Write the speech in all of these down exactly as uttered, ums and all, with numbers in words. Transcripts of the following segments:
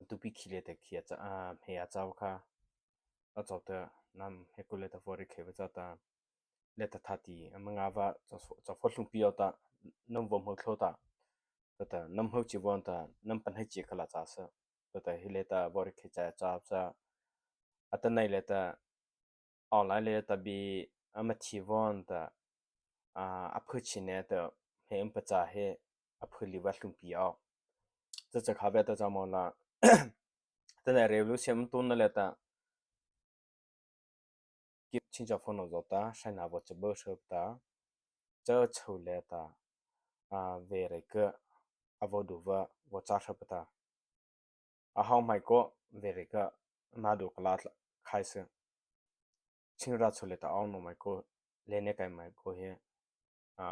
tupi khi liata khi a châ, a, hmei a châ kha, a châ ta, nama hei ko liata vaw reih khei va châ ta, liata thati, ama ngâ va, châ, châ pho hlum pi aw ta, nama vaw hmô thlô ta, ta ta, nama hmô chi vaw ta, nama pahno chi kha la châ sa, ta ta, hi liata vaw reih khei châ châ sa, atanoh liata, aw lai liata bie, ama thi vaw ta, a, a phu chi ne ta, hmei ama pachâ he, a phu li va hlum pi aw. Châ châ kha ve ta châ mo la, atanoh revolution ama tao na liata, ki chin châ pho no zo ta, sai na vaw châ bo sha ta, châ chô liata, a, Veireih kha, a vaw du va, vaw châ sha pa ta. A hao mai ko, Veireih kha, ama du kala khai sa. Chin ra chô liata aw no mai ko, le ne kai mai ko he, a,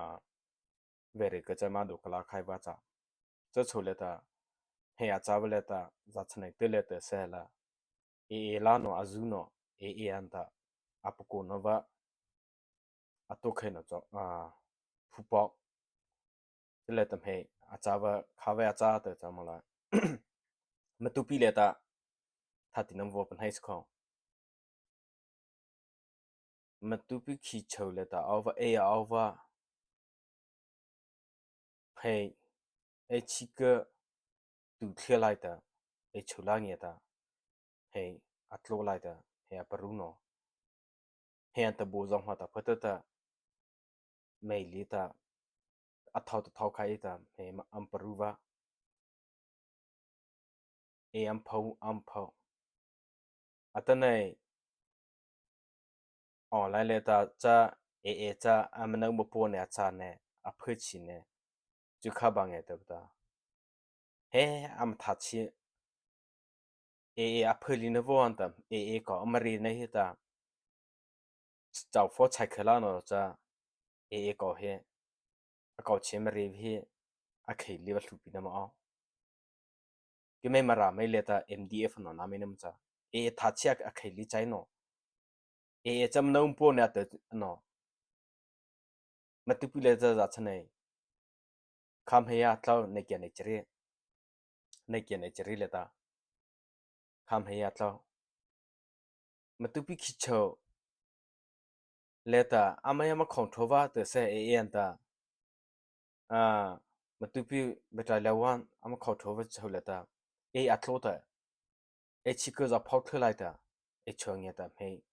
Veireih kha châ ama du kala khai va châ. Châ chô liata, hmei a châ va liata, za chanei te liata sa la. E e la no, a zu no, e e an ta, a pako no va, a to khei no chô, a, phu pao. Te liata hmei, a châ va, kha ve a châ ta châ mo la. Matupi liata, thati nama vaw pahno sa kho. Matupi khi chô liata aw va, e aw va. Hmei, e chi kha tu thei lai ta, e chô la nge ta, hmei, a tlô lai ta, hmei a paru no. Hmei a ta bo zong hma ta pha ta ta, hmei li ta, a thao ta thao khai ta, hmei ama paru va. E ama pho, ama pho. Atanoh, aw lai liata châ, e e châ, ama nô ma po ne a châ ne, a phu chi ne. Chu kha ba nge ta ta. He, ama tha chi. E e a phu li na vaw an ta, e e ko ama ri na he ta. Châ pho chai kha la no châ, e e ko he. A ko chi ama ri he, a khei li va hlupi na ma aw. Keimo Mara mo liata M D F no nama nama châ. E e tha chi a khei li chai no. E e châ ama nô ma po ne a ta no. Matupi liata za chanei. Khâ hmei a tlô, ne kia ne chari. Ne kia ne chari liata. Khâ hmei a tlô. Matupi khi chô. Liata, ama ama khong tho va ta sa e e an ta. A, matupi beta la wan, ama khong tho va chô liata. E a tlô ta. E chi kha za phao thei lai ta. E chô nge ta hmei.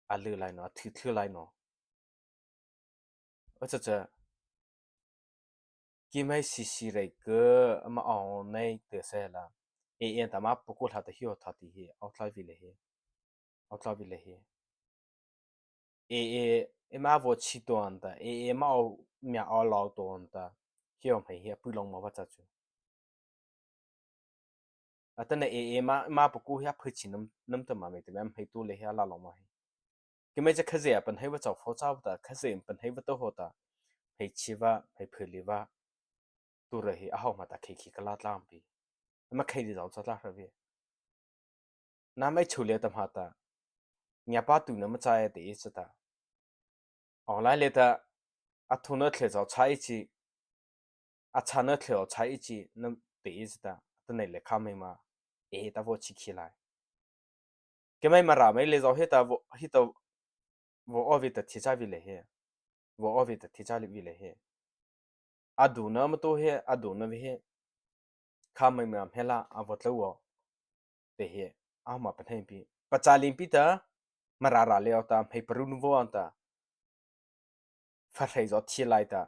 A lu lai no, a thu thei lai no. Aw châ châ. Keimo C C Reih kha ama aw nei ta sa la. E e an ta ama pako hla ta hi aw thati hi, aw tla vi le hi. Aw tla vi le hi. E e, e ama vaw chi to an ta, e e ama aw mia aw lau to an ta. Hi aw hmei hi a pui long ma va châ chu. Atanoh e e ama, ama pako hi a phu chi nama, nama ta ma me ta me ama hei to le hi a la long ma hi. Keimo cha Khazoh a pahno va châ pho châ va ta, Khazoh pahno va to ho ta. Hmei chi va, hmei phu li va. Tu ra hi a hao ma ta khei khi kala tla pi. Ama khei li zao châ tla hra vi. Nama chô liata ma ta. Ngiapâtuh nama châ e te i châ ta. Aw lai liata, a thôhna thei zao châ i chi, a chhâna thei zao châ i chi, nama te i châ ta, atanoh le khâ hmei ma, e ta vaw chi khi lai. Keimo Mara mo le zao hi ta vaw, hi ta vaw aw vi ta thi châ vi le hi. Vaw aw vi ta thi châ vi le hi. A dona ma to hi, a dona vi hi. Khâ hmei ma hmei la, a vaw tlô aw. Te hi, ama pahno pi. Pachâ lei pi ta, Mara ra le aw ta, hmei paru nu vaw an ta. Pha hrei zo thi lai ta.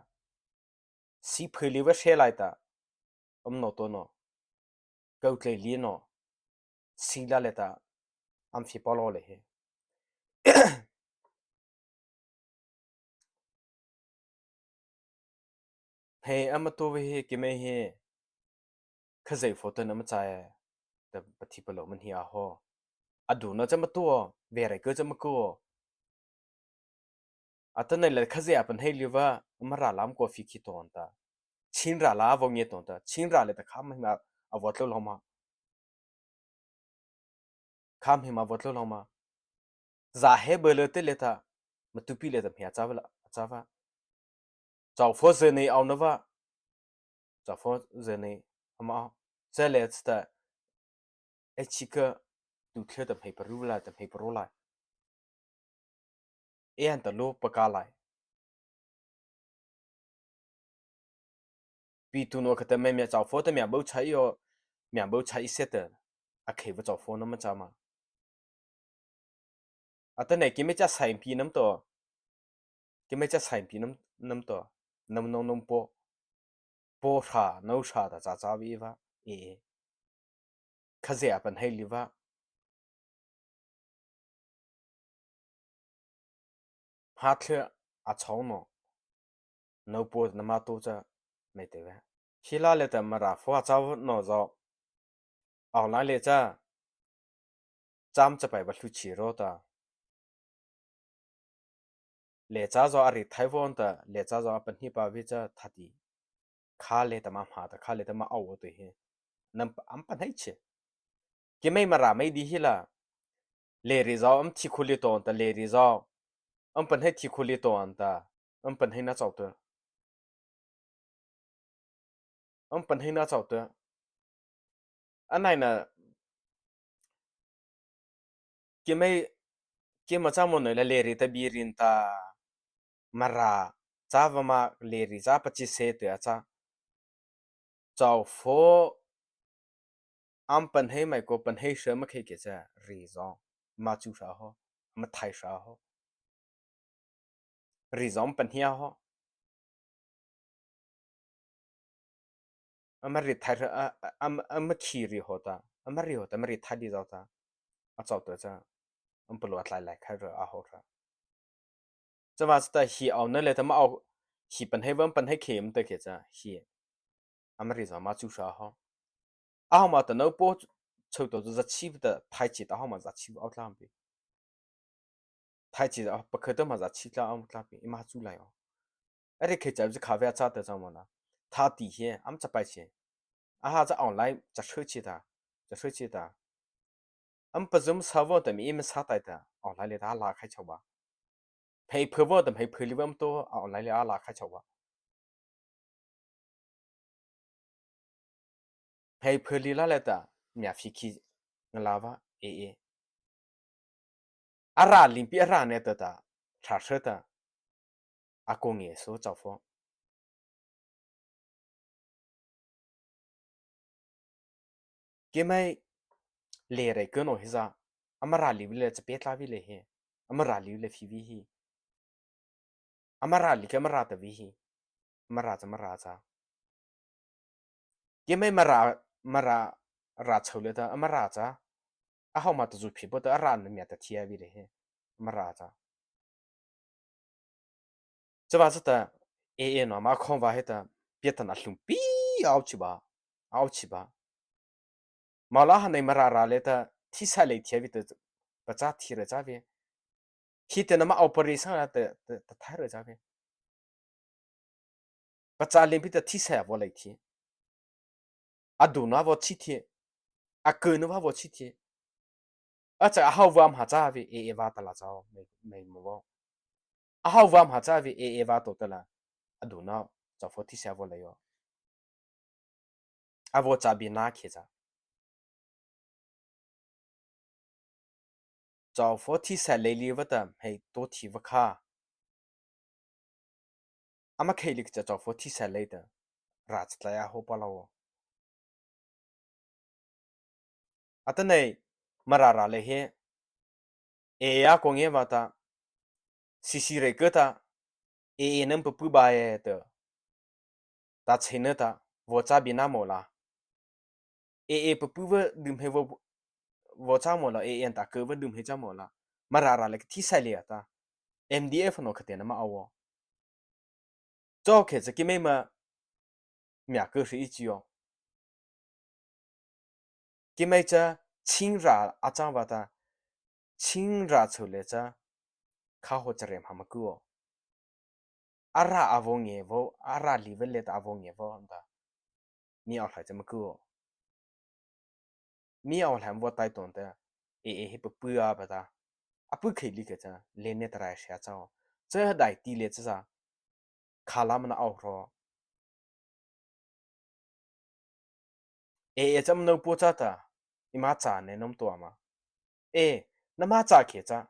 Si phu li va hrei lai ta. Ama no to no. Kau tlei li no. Si la le ta. Ama fi pa lo le hi. Hmei ama to vi hi keimo hi. Khazoh pho ta nama châ e. Ta pathi pa lo man hi a ho. A dona cha ama to, Veireih kha cha ama ko. Atanoh le Khazoh a pahno li va, Mara lam ko fi khi to an ta. Chin ra la vaw nge to an ta. Chin ra le ta khâ hmei ma a vaw tlô lo ma. Khâ hmei ma vaw tlô lo ma. Za he be le te le ta. Matupi le ta hmei a châ va la, a châ va. Châ pho ze nei aw na va. Châ pho ze nei ama aw. Ze le ta. ei chi ka tu thla ta mhei paru la ta mhei paru la. Ei an ta lo paka lai. Pi tu no ka ta mei mia chau pho ta mia bau chai yo, mia bau chai i se ta. A khei va chau pho na ma cha ma. Atanoh keimo cha sai pi nam to. Keimo cha sai pi nam, nam to. Nam nong nong po. Po hra, nau hra ta cha cha vi va. E. Kha ze a pan hei li va. Hma thla a chau no. Nau po na ma to cha. Mei te ve. Hi la le ta Mara pho a chau no zo. Au la le cha. Cham cha pai va hlu chi ro ta. Le cha zo a ri thai von ta, le cha zo a pan hi pa vi cha tha ti. Kha le ta ma hma ta, kha le ta ma au tu hi. Nam pa, am pan hei chi. Keimo Mara mei di hi la. Le ri zo, am thi khu li ton ta, le ri zo. Am pan hei thi khu li ton ta. Am pan hei na chau ta. Am pan hei na chau ta. Anai na. Keimo, keimo cha mo no la le ri ta bi rin ta. Mara. Cha va ma le ri cha pa chi se ta cha. Chau pho. Am pan hei mai ko pan hei hra ma khei ke cha. Ri zo. Ma chu hra ho. Ma thai hra ho. Ri zo am pan hia ho. Ama ri thai hra, a, a, ama, ama khi ri ho ta. Ama ri ho ta, ama ri thai di zo ta. A chau ta cha. Am pa lo a tlai lai khai hra a ho hra. Cha va cha ta hi au na le ta ma au. Hi pan hei va am pan hei khe am ta ke cha. Hi. Ama ri zo ma chu hra ho. A ho ma ta nau po chau to za chi ta thai chi ta ho ma za chi au tla am pi. Thai chi a pa kha ta ma za chi tla am tla pi. I ma chu lai o. A ri khe cha za kha ve a cha ta cha mo na. Tha ti hi am cha pai chi. A ha cha online cha hra chi ta. Cha hra chi ta. Am pa zum sa vo ta mi im sa tai ta. Online le ta la khai chau ba. Phei phe vo ta phei phe li va am to online le a la khai chau ba. Phei phe li la le ta, mia phi khi nga la va, e e. A ra lim pi a ra ne ta ta, hra hra ta. A ko nge so chau pho. Keimo le rei ko no hi za. Ama ra li vi le cha pe tla vi le hi. Ama ra li le phi vi hi. Ama ra li ke ama ra ta vi hi. Ama ra cha, ama ra cha. Keimo Mara, Mara ra chau le ta, ama ra cha. A ho ma ta zu phi bo ta, a ra na mia ta thia vi le hi. Ama ra cha. Cha va cha ta, e e no, ma khong va he ta, pia ta na hlum pi, au chi ba, au chi ba. Ma la ha nei Mara ra le ta, thi sa le thia vi ta, pa cha thi ra cha vi. Hi ta na ma au pa ri sa ta, ta, ta thai ra cha vi. Pa cha lim pi ta thi sa vo le thi. A du na vo chi thi. A ku na va vo chi thi. A cha a hau va ma cha vi e e va ta la cha o, mei, mei mo vo. A hau va ma cha vi e e va to ta la. A du na cha pho thi sa vo le yo. A vo cha bi na khe cha. Cha pho thi sa le li va ta, hei to thi va kha. Ama khei li cha cha pho thi sa le ta. Ra cha tla ya ho pa la wo. Ata nei, Mara ra le he. E ya ko nge va ta. Sisi re ke ta. E e nam pu pu ba e ta. Ta chhe na ta. Vo cha bi na mo la. E e pu pu va dum he vo, vo cha mo la. E e ta ke va dum he cha mo la. Mara ra le thi sa le ta. M D F no kha te na ma a wo. Cho khe cha keimo ma mia ke hri i chi yo. Keimo cha Chin ra a chang va ta, Chin ra chau le cha, kha ho cha rem ha ma ku o. A ra a vo nge vo, a ra li ve le ta a vo nge vo ta. Mi au hlai cha ma ku o. Mi au hlai vo tai ton ta. E e he pu pu a ba ta. A pu khei li ke cha, le ne ta rai sia cha o. Cha dai ti le cha cha. Kha la ma na au ro. E e cham no po cha ta. eima châ na nama tao ma. E, nama châ kei cha.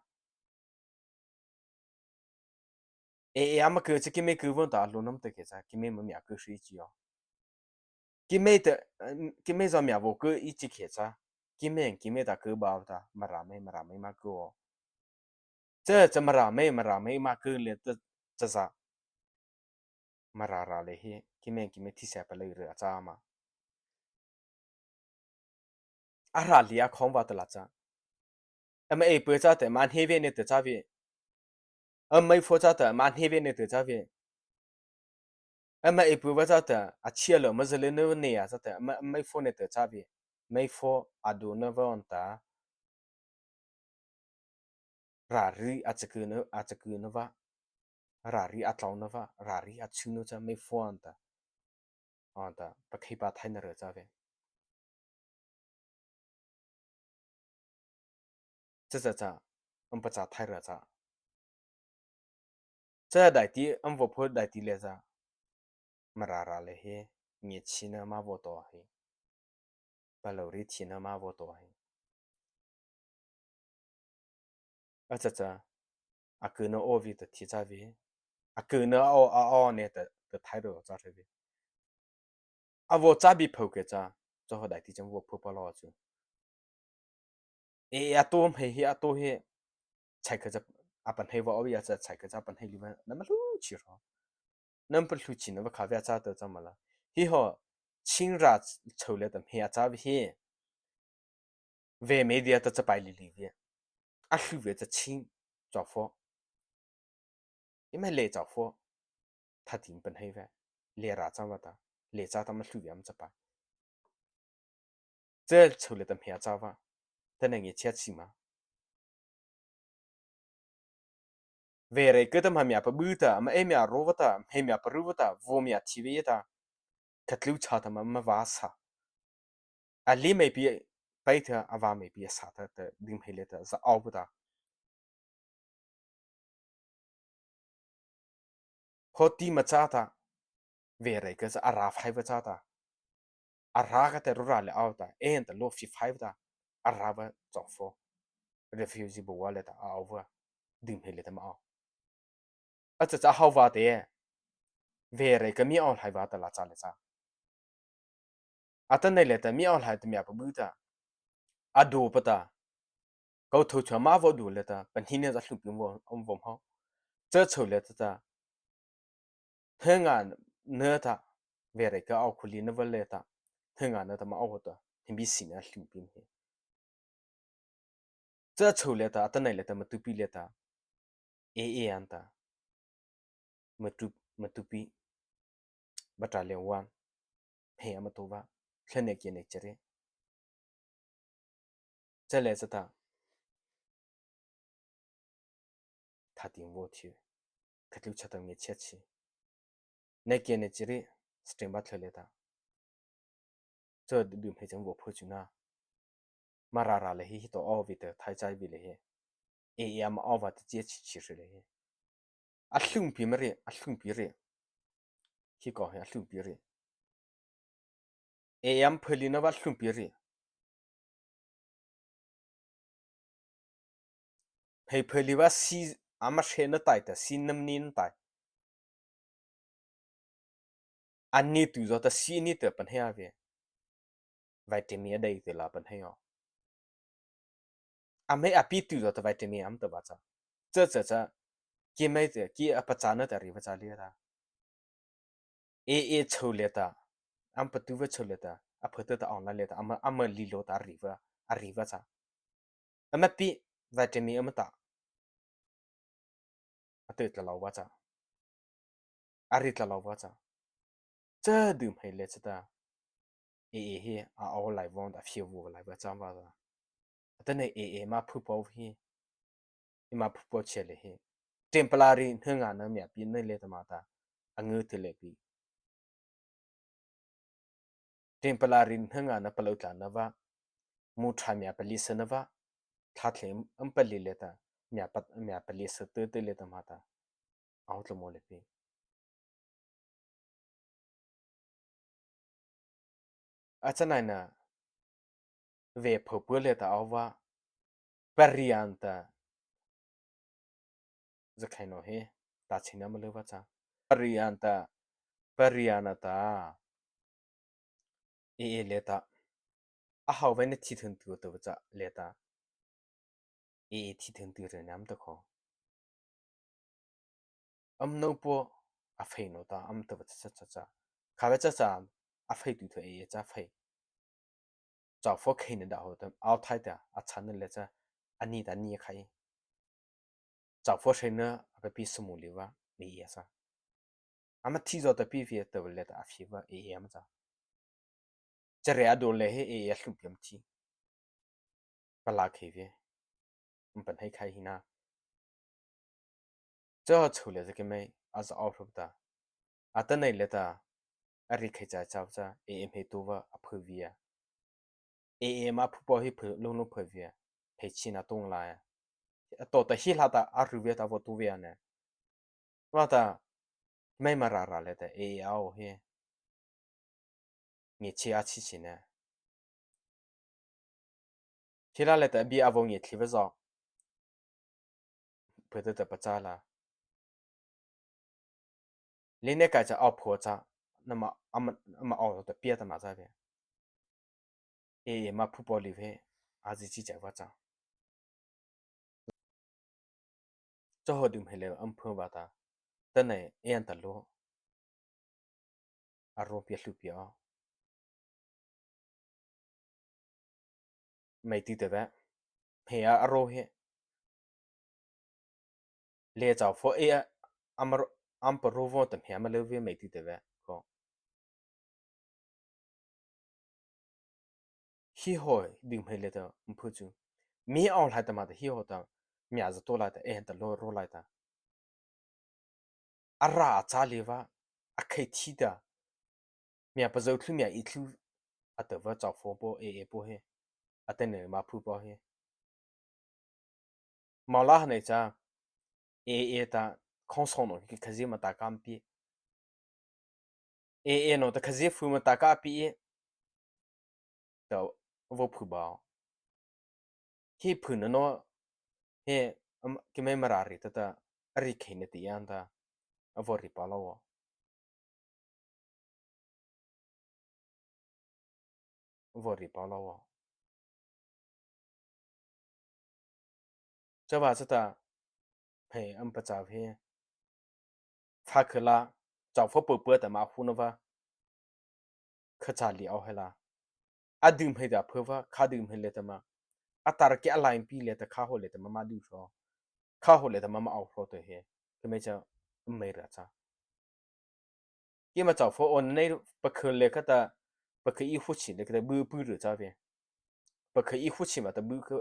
E, e, ama ku cha keimo ku vaw ta a lô nama tao kei cha, keimo ma mia ku si chi yo. Keimo ta, keimo za mia vaw ku i chi kei cha. Keimo, keimo ta ku ba ta, Mara mo, Mara mo ma ku o. Cha, cha Mara mo, Mara mo ma ku le ta, cha za. Mara râh le hi, keimo, keimo thisaih palôh ry a châ ma. A râh lia khong va ta la cha. Ama ei pu cha ta, ma hne ve ne ta cha ve. Ama ei pho cha ta, ma hne ve ne ta cha ve. Ama ei pu va cha ta, a chia lo ma za le ne ne ya cha ta, ma, ama ei pho ne ta cha ve. Ama ei pho a do na va on ta. Rari a chakuna, a chakuna va, rari a tlauna va, rari a chuna cha ama ei pho anta. Anta, pakhei pa thai na ra cha ve. Cha cha cha, ama pa cha thai ra cha. Cha daihti, ama vaw pho daihti le cha. Mara râh le hi, ngiachhiena ma vaw tao hi. Palôh ri thiena ma vaw tao hi. A cha cha, a ku na o vi ta thi cha vi. A ku na o, a o ne ta, ta thai ro cha thai vi. A vaw cha bi pho kei cha, cha ho daihti cha vaw pho pa lo chu. E, a to hmei hi, a to hi, chai kha cha, a pa hei va o ya cha, chai kha cha a pa hei li va, nama lu chi ro. Nama pa lu chi na va kha va cha ta cha ma la. Hi ho, Chin râh chô le ta hmei a cha vi hi. Ve media ta cha pai li li vi. A hlu ve cha Chin, cha pho. Eima le cha pho. Tha tin pa hei ve. Le râh cha va ta. Le cha ta ma hlu ve ama cha pai. Cha chô le ta hmei a cha va. Ta na ngiachhia chi ma. Ve rei kei ta ma mia pa bu ta, ma e mia ro va ta, hmei mia pa ru va ta, vaw mia thi ve ta. Kha tlu cha ta ma, ma va sa. A li mei pi pai ta, a va mei pi sa ta, ta ding hmei le ta, za au va ta. Ho ti ma cha ta, ve rei kei cha a râh phai va cha ta. A râh ka ta ru râh le au ta, e ta lo phi phai va ta, a râh va cha pho. Refugee bu va le ta, a au va, ding hmei le ta ma au. A cha cha hau va te, ve rei kei mi au lai va ta la cha le cha. Atanoh liata mi aw hlai ta mia pabu ta, a do pa ta, kô tho chhao ma vaw do liata, pahnie ne za hlum pi vaw, vaw hmô. Cha chhao liata ta, hna nga na ta, Vareklai aw khuli na va liata, hna nga na ta ma aw ta, hnabi si na hlum pi he. Cha chhao liata, atanoh liata, matupi liata, AA anta, matu, matupi, Battalion One, he ama to va, thla ne ke ne chare. Cha le cha ta, tha tin vaw thi, khatlu cha ta nge cha chi. Ne ke ne chare, stem ba thla liata. Cha du hmei chang vaw phu chu na. Mara ra le hi, hi to aw vi te, thai chai vi le hi. AA ama aw va te chia chi chi le hi. A hlum pi ma ri, a hlum pi ri. Hi ko he a hlum pi ri. AA ama phali na va hlum pi ri. Hei phali va si ama hre na tai ta, si nam ni na tai. Ani tu zo ta si ni ta pan he a ve. Vitamin a dei te la pan he yo. Ama he a pi tu zo ta vitamin am ta va cha. Cha cha cha. Ki mai te, ki a pa cha na ta ri va cha li ta. AA chhao liata, ama patu va chhao liata, a pha ta ta aw na liata, ama, ama li lo ta a ri va, a ri va cha. Ama pi, vitamin ama ta. A te tla lo va cha. A ri tla lo va cha. Cha du hmei le cha ta. AA hi, a aw lai vaw ta, a fie vaw lai va cha va ta. Atanoh AA ma phu pau hi. Ima phu pau che le hi. Temporary hna nga na mia pi na le ta ma ta. A ngu te le pi. Temporary hna nga na palo tla na va. Mu tha mia pali sa na va. Tha thle am pali le ta. Mia pa, mia pali sa te te le ta ma ta. Aw tla mo le pi. A cha nai na. vei phopi liata awpa, pari anta, zakhaino he, ta china malupa cha. Pari anta, pari anta, e e liata, a hawh vei na thi thun tu tu cha liata, e e thi thun tu re nam ta kho. Am no po a phei no ta am ta cha cha cha cha. Kha ve cha cha a phei tu thu e e cha phei. Cha pho khei na da ho ta au thai ta a chan na le cha a ni ta ni khai. Cha pho sei na a pa pi samu li va ni ya sa. Ama thi zo ta pi vi ta le ta a phi va e e am cha. Cha re a do le he e e a hlu pi am thi. Pala khei ve. Am pan hai khai hi na. Cha chule za ke mai a za au hlu ta. A ta nei le ta. A ri khai cha cha cha e e mhei tu va a phu vi a. E e ma phu po hi phu lung lung phu vi a. Phei chi na tung la ya. A to ta hi la ta a ru ve ta vo tu ve a ne. Va ta mai ma ra ra le ta e e au he. Ngi chi a chi chi ne. Thila le ta bi a vo ngi thli ve zo. Phe ta ta pa cha la. Li ne ka cha au pho cha. Na ma ama ama au ta pia ta na cha ve. E e ma phu po li ve. A zi chi cha va cha. Cha ho dum he le am phu va ta. Ta nei e an ta lo. A ro pia hlu pia. Mai ti te ve. He a a ro he. Le cha pho e a am ro am pa ro vo ta he ma le ve mai ti te ve. Ko. Hi ho dum he le ta am phu chu. Mi au lai ta ma ta hi ho ta. Mi a za to lai ta e ta lo ro lai ta. A ra a cha li va, a khei thi ta. Mia pa zo thlu mia i thlu, a ta va cha pho po e e po he. A ta ne ma phu po he. Ma la ha nei cha, e e ta, khong song no ki khazi ma ta kam pi. E e no ta khazi phu ma ta ka pi e. Ta vo phu ba. Hi phu na no, he, am, ki mai ma ra ri ta ta, a ri khei na ti yan ta, a vo ri pa lo wo. A vo ri pa lo wo. Cha va cha ta, he, am pa cha he. Pha kha la, cha pho po po ta ma hu na va. Kha cha li au he la. A dum he da pho va, kha dum he le ta ma. A tar ki a line pi le ta kha ho le ta ma ma du so. Kha ho le ta ma ma au so te he. Ke me cha, me ra cha. Ki ma cha pho on nei pa kha le ka ta, pa kha i hu chi le ka ta bu pu ru cha ve. Pa kha i hu chi ma ta bu ka,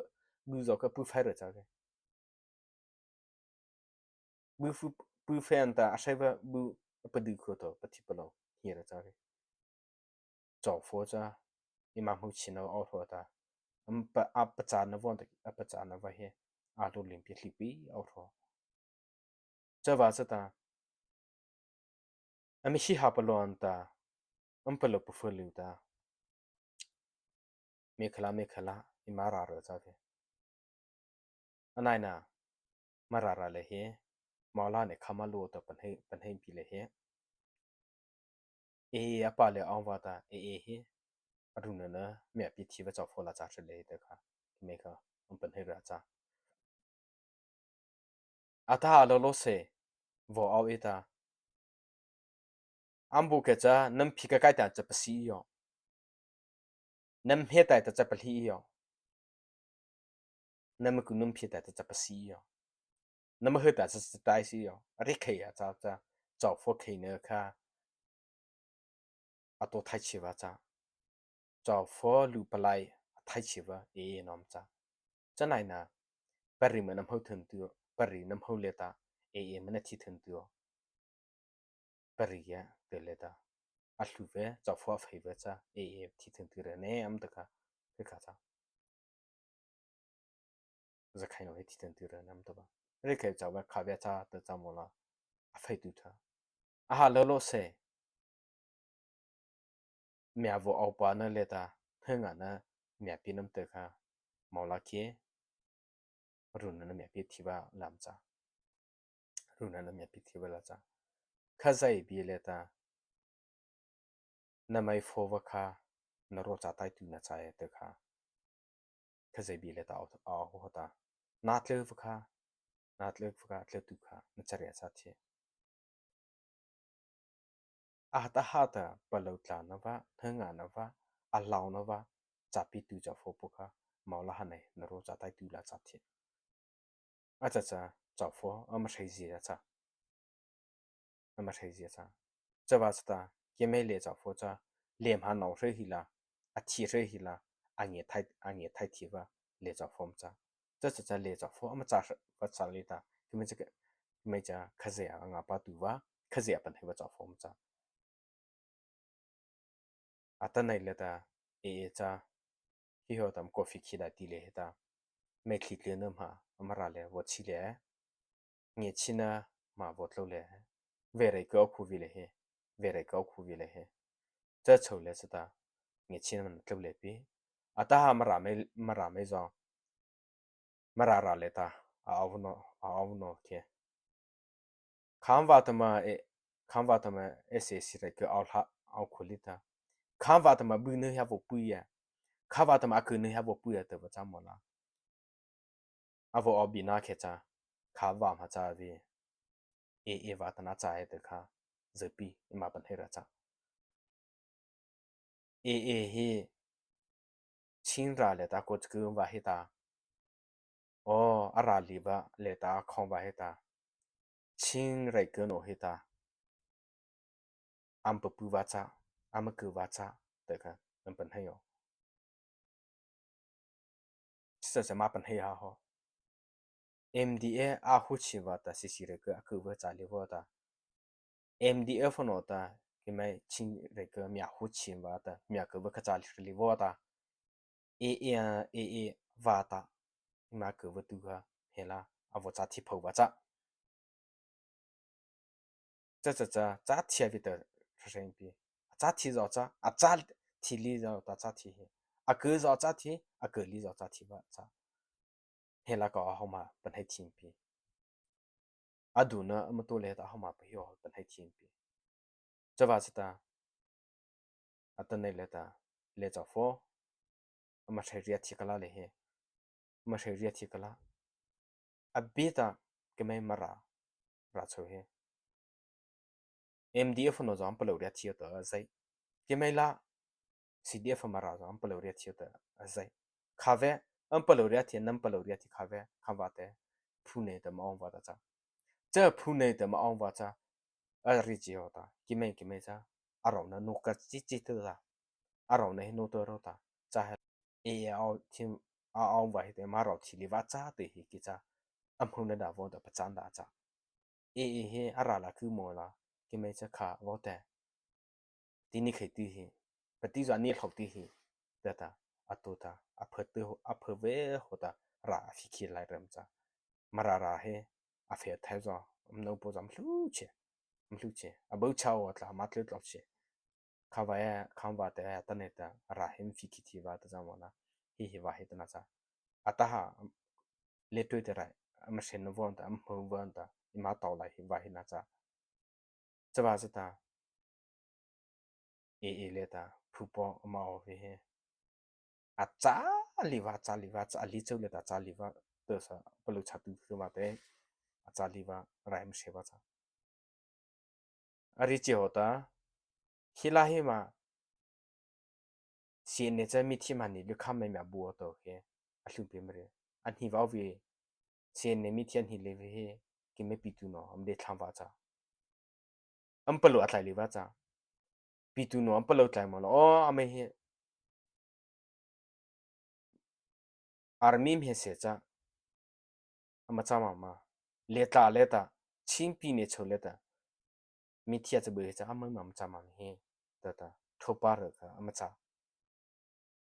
bu zo ka pu fa ru cha ve. Bu fu, bu fe an ta, a sai va bu pa du ko to, pa ti pa lo, hi ra cha ve. Cha pho cha, i ma mu chi no au ro ta. Am pa, a pa cha na von ta, a pa cha na va he. A lo lim pi hli pi au ro. Cha va cha ta. Ami hi ha pa lo an ta. Am pa lo pa fa lu ta. Me khala, me khala, i ma ra ra cha ve. A nai na, ma ra ra le he. Ma la ne kha ma lo ta pan he, pan he pi le he. E e a pa le ang va ta, e e he. A ru na na, me a pi thi va cha pho la cha che le he ta kha. Me kha, am pan he ra cha. A ta lo lo se, vo au e ta. Am bu ke cha, nam phi ka kai ta cha pa si yo. Nam he tai ta cha pa hli yo. Nam ku nam phi tai ta cha pa si yo. Nam he ta cha cha tai si yo. Ri khei ya cha cha. Cha pho khei na kha. A to thai chi va cha. Cha pho lu pa lai a thai chi va e e nom cha. Cha nai na, pari ma nam hau thun tu, pari nam hau le ta, e e ma na thi thun tu. Pari ya, te le ta. A hlu ve, cha pho a phei ve cha, e e thi thun tu re ne, am ta ka, ke ka cha. Za khai no he thi thun tu re ne, am ta ba. Re khai cha va, kha ve cha, ta cha mo la. A phei tu tha. A ha lo lo se. Mia vo au pa na le ta, he nga na, miapi nama tah kha, mawh la kei, runa nama miapi thipa la ma cha. Runa nama miapi thipa la cha. Khazia bie liata ta, nama ei pho va kha, na ro cha tai tu na cha e tah kha. Khazia bie liata a, a ho ta. Na tlô va kha, na tlô va kha, tlô tu kha, na cha ria cha thei. A ta ha ta, palôh tla na va, thei nga na va, a lao na va, cha pi tu cha pho pu kha, mawh la ha nei, na ro cha tai tu la cha thei. A cha cha, cha pho, ama sei zi a cha. Ama sei zi a cha. Cha va cha ta, keimo le cha pho cha, le ma nau sei hi la, a thi sei hi la, a nge thai, a nge thai thi va, le cha pho ma cha. Cha cha cha le cha pho, ama cha va cha le ta, keimo cha, keimo cha, khazia a nga pa tu va, khazia pan hei va cha pho ma cha. A ta nei le ta, e e cha, hi ho tam coffee khi da ti le he ta, me khi tle na ma, ama ra le, vo chi le, nge chi na, ma vo tlo le, ve rei ko khu vi le he, ve rei ko khu vi le he, cha chô le cha ta, nge chi na ma tlo le pi, a ta ha ma ra me, ma ra me zo, Mara ra le ta, a au no, a au no ke. Khan va ta ma e, khan va ta ma S A C re ke au ha, au khuli ta. Khan va ta ma bu ne ha vo pu ya. Khan va ta ma ku ne ha vo pu ya te va cha mo la. A vo au bi na ke cha. Khan va ma cha vi. E, e va ta na cha e te kha. Ze pi, e ma pan he ra cha. E, e hi, Chin ra le ta ko tku va hi ta. O, a ra li va le ta khong va hi ta. Chin rei ke no hi ta. Am pu pu va cha, am ku va cha, te ka, am pen he yo. Sa sa ma pen he ha ho. M D A a hu chi va ta C C rei ke a ku va cha li va ta. M D F no ta, ki mai Chin rei ke mia hu chi va ta, mia ke va ka cha li va ta. E, e, e, e, va ta. Ma ke va tu ha, he la, a vo cha thi pho va cha. Cha, cha, cha, cha thi a vi ta, reng pi. A cha thi zo cha, a cha thi li zo ta cha thi he. A ke zo cha thi, a ke li zo cha thi va cha. He la ka a ho ma, pen he thi pi. A du na, a ma tu le ta ho ma, pen he ho, pen he thi pi. Cha va cha ta, a ta nei le ta, le cha pho, a ma thei ria thi ka la le he, a ma thei ria thi ka la, a bi ta, ke mai Mara, ra chô he. M D F no zo am palo ria thi ta a zai, ke mai la, C D F Mara zo am palo ria thi ta a zai. Kha ve, am palo ria thi, nam palo ria thi kha ve, kha va te, phu ne ta ma ong va ta cha. Cha phu ne ta ma ong va cha, a ri chi ho ta, ki mei ki mei cha, a rau na no ka chi chi te ta, a rau na hi no to ro ta, cha he, e, e, au thi, a au va hi te, ma rau thi li va cha te hi ki cha, am hu na da vo da pa chan da cha. E, e, he, a ra la ku mo la, ki mei cha kha vo te. Ti ni khei ti hi, pa ti zo ni hlau ti hi, ta ta, a to ta, a phe te ho, a phe ve ho ta, ra a phi ki lai rem cha. Mara ra he, a phe thai zo, am no po zo am hlu che, am hlu che, a bo cha o tla, ma tle tlo che. Kha va e, kha va te, a ta ne ta, ra he am phi ki thi va ta za mo na, hi hi va hi ta na cha. A ta ha, le tui te rai, am sen no von ta, am ho von ta, i ma tau lai hi va hi na cha. Cha va cha ta, e, e le ta, phu po ama o ve he. A cha li va, cha li va, cha li chau le ta, cha li va, ta sa, pa lu cha tu tu ma te, a cha li va, rai ma se va cha. A ri che ho ta, hi la hi ma, C N A cha mi thi ma ni lu kha me ma bu to he, a hlu pe ma re. A ni va o ve, C N A mi thi a ni le ve he, ki me pi tu no, am de thlam va cha. Am palo a tlai li va cha. Pi tu no am palo tlai ma lo. O, a me he. Army mi he se cha. Ama cha ma ma. Le ta, le ta. Chin pi ne cho le ta. Mi thi a cha bu he cha. Ama ma ma cha ma he. Ta ta. Tho pa re ka. Ama cha.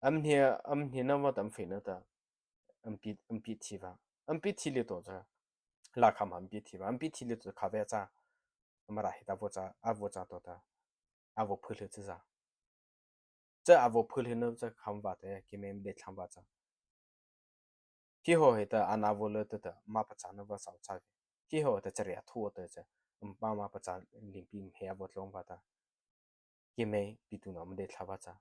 Am hni, am hni na va ta am fe na ta. Am pi, am pi thi va. Am pi thi li to cha. La kha ma am pi thi va. Am pi thi li to kha ve cha. Ama ra hi ta vo cha, a vo cha to ta. A vo phu le cha za. Cha a vaw phei lei no cha kham va ta, keimo dei thlam va cha. Kei hawh heta a na vaw lei ta ta ma pachâna va sau cha. Kei hawh ta chariah thu ta cha, ma ma pachâ limpi he a vaw tlô va ta. Keimo pi tu na ma dei thlam va cha.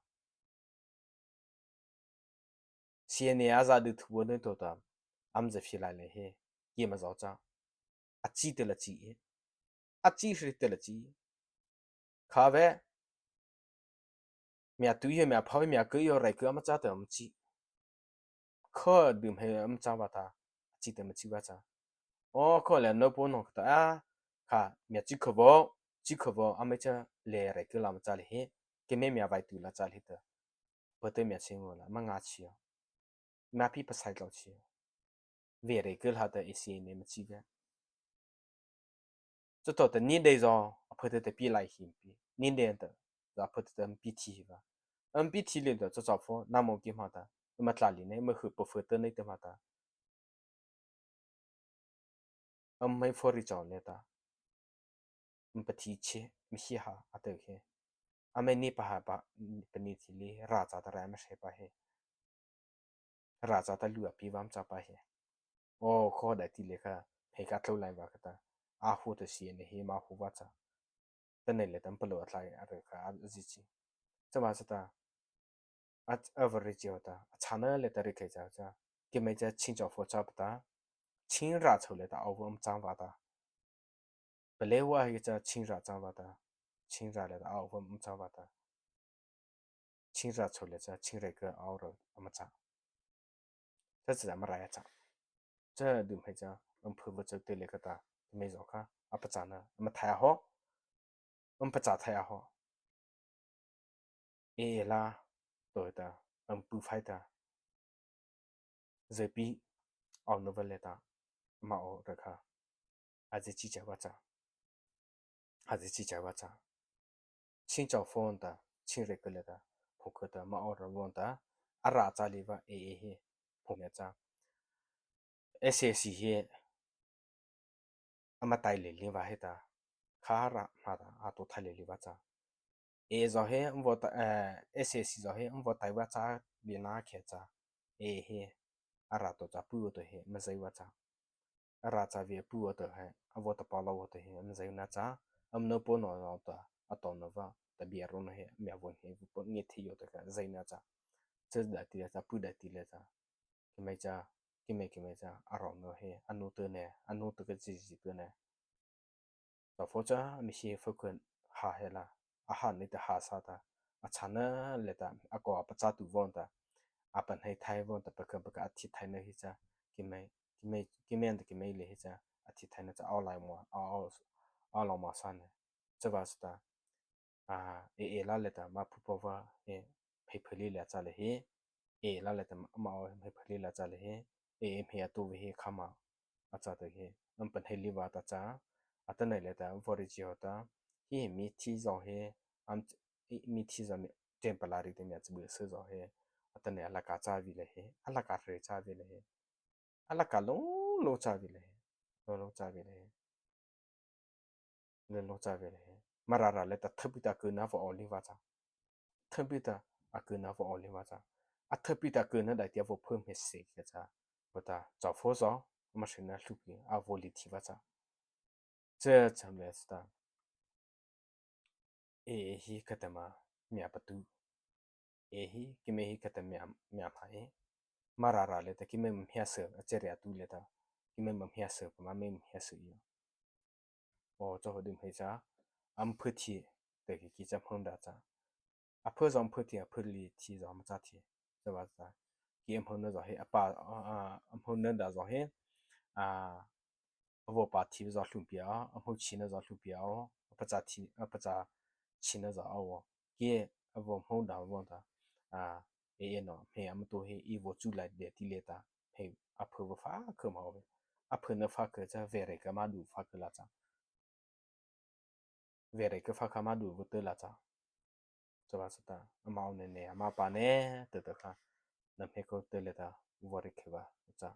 Siene a za du thu bo ne to ta, am za phi lai le he, keima zao cha. A chi te la chi e. A chi hri te la chi. Kha ve, mia tu he, mia phao he, mia kei he, rai kei ama cha te am chi. Kha dum he am cha va ta, a chi te ma chi va cha. O kha le no po no ta a, kha mia chi kha vo, chi kha vo, ama cha le rai kei la ma cha le he, keimo mia vai tu la cha le ta. Pate mia chi mo la, ma nga chi. Mia pi pasai tlô chi. Ve rai kei la ta e siene ma chi ve. Cha to ta ni dei zo, a pate ta pi lai him pi. Ni dei ta, za pate ta pi thi va. Am pi thi le ta, cha cha pho, na mo ki ma ta. Ma tla li ne, ma hu po pho ta ne ta ma ta. Am mai pho ri chao le ta. Am pa thi che, mi hi ha, a te he. A mai ni pa ha pa, pa ni thi le, ra cha ta ra ma she pa he. Ra cha ta lu a pi vam cha pa he. O kha dai ti le kha, he ka tlô lai va ka ta. A hu ta siene he ma hu va cha. Ta nei le tam pa lo a tlai a re kha a zi chi. Cha va sa ta. A, a va ri chi va ta. A cha na le ta ri khai cha cha. Keimo cha ching chao pho cha pa ta. Ching ra chao le ta au va am chang va ta. Pa le wa he cha ching ra chang va ta. Ching ra le ta au va am chang va ta. Ching ra chao le cha ching rai kei au ro ama cha. Cha cha ma ra ya cha. Cha dum he cha, am phu va cha te le ka ta. Keimo zo kha, a pachâna, ama thai a ho. Am pachâ thai a ho. E la, to ta, am pu phai ta. Ze pi, au no va le ta, ma o ra kha. A ze chi cha va cha. A ze chi cha va cha. Ching chao pho ta, ching rai kei le ta, pho kei ta, ma o ra vo ta, a ra cha li va e e he, pho me cha. S A C he, ama tai le li va he ta, kha ra ma ta, a to thai le li va cha. E zo he, am vo ta, eh, S A C zo he, am vo tai va cha, bi na khe cha. E he, a ra to cha pu to he, ma zai va cha. A ra cha vi pu to he, a vo ta pa lo to he, am zai na cha. Am no po no no ta, a to no va, ta bi a ro no he, mi a vo he, vo po nge thi yo ta ka, zai na cha. Cha da ti le cha, pu da ti le cha. Keimo cha, keimo keimo cha, a ro no he, a no te ne, a no te ka zi zi te ne. Ta pho cha, mi si pho kun ha he la, a ha ni ta ha sa ta, a cha na le ta, a ko a pachâ tu vo ta, a pa nei thai vo ta, pa ka pa ka a thi thai na hi cha, keimo, keimo, keimo ta keimo le hi cha, a thi thai na cha, au lai mo, au, au, au lo ma sa ne. Cha va sa ta, a, e, e la le ta, ma pu po va, e, phei phei li le cha le hi, e la le ta, ma, ma o, phei phei li le cha le hi, e, e, phei a tu vi hi kha ma, a cha ta hi, am pa nei li va ta cha, a ta nei le ta, vo ri chi ho ta, hi mi thi zo hi, am, i, mi thi zo mi, temporary te mi a cha bu se zo hi, a ta nei a la ka cha vi le hi, a la ka re cha vi le hi, a la ka lo, lo cha vi le hi, lo, lo cha vi le hi. Le lo cha ve le he. Mara ra le ta thapi ta ku na vo o li va cha. Thapi ta a ku na vo o li va cha. A thapi ta ku na dai ti a vo phu me se ke cha. Vo ta cha pho zo. Ma se na lu pi a vo li thi va cha. Che cham le ta. E hi ka ta ma mia pa tu. E hi, keimo hi ka ta mia, mia pha e. Mara ra le ta keimo mia se, a che ria tu le ta. Keimo mia se, pa ma me mia se i. O, cha ho dum he cha. Am phu thi, te ki ki cha phang da cha. A phu zong phu thi, a phu li thi zong ma cha thi. Cha va cha. Ki am phang na zo he, a pa, a, a, am phang na da zo he. A, a vo pa thi zo hlum pia, a vo chi na zo hlum pia o, a pa cha thi, a pa cha chi na zo a o. Ki a vo hmo da vo da. A, e e no, hme a ma to he, i vo chu lai de ti le ta. He, a phu vo fa khe ma o. A phu na fa khe cha ve re ka ma du fa khe la cha. Ve re ke fa kha ma du vo te la cha. Cha va sa ta, a ma o ne ne, a ma pa ne, te te kha. Na hme ko te le ta, vo re ke va, cha.